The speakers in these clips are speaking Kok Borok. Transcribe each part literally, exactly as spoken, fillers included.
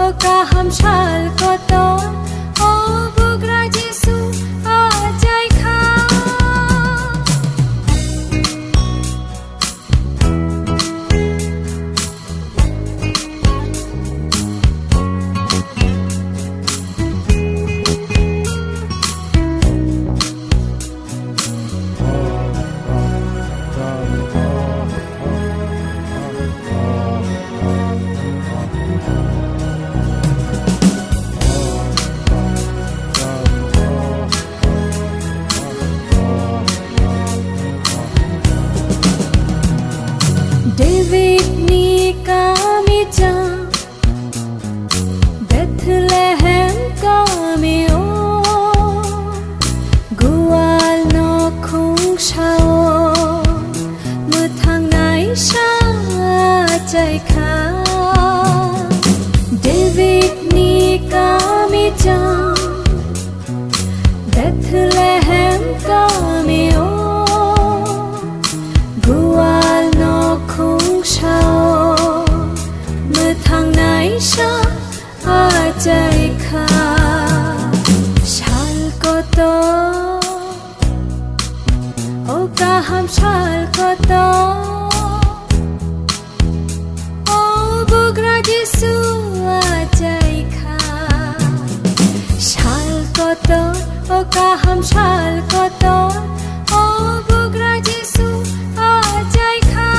O kaham sal kotor, o bugra Jisu achai kha. David ni kami cha Bethlehem kami o, gual no khung sao, mwthang naisa achai kha. David ni kami cha Bethlehem kami o, gual no khung sao, mwthang naisa achai kha. Sal kotor, o kaham sal kotor, o bugra Jisu achai kha. Sal kotor, o kaham sal kotor, o bugra Jisu achai kha.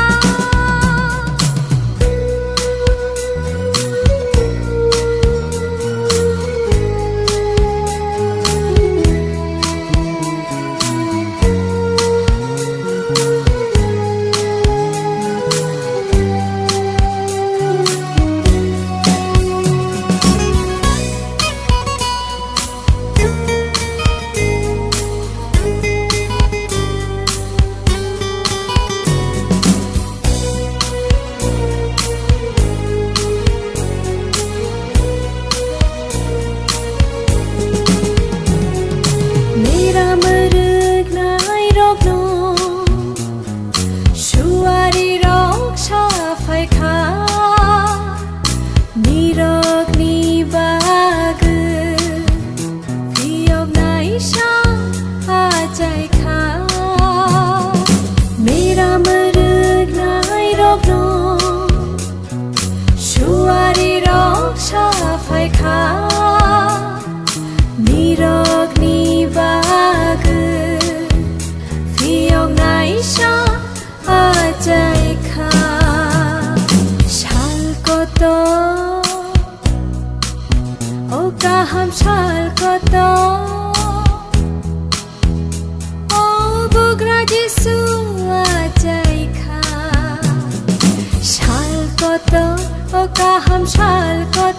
Miram rwgnai rokno suari rok saphai kha, nirokni bagwi phiyok naisa achai kha. Miram rwgnai rokno suari rok saphai kha, nirokni bagwi phiyok naisa achai kha. Sal kotor, o kaham sal kotor, o bugra Jisu achai kha. Sal kotor, o kaham sal kotor,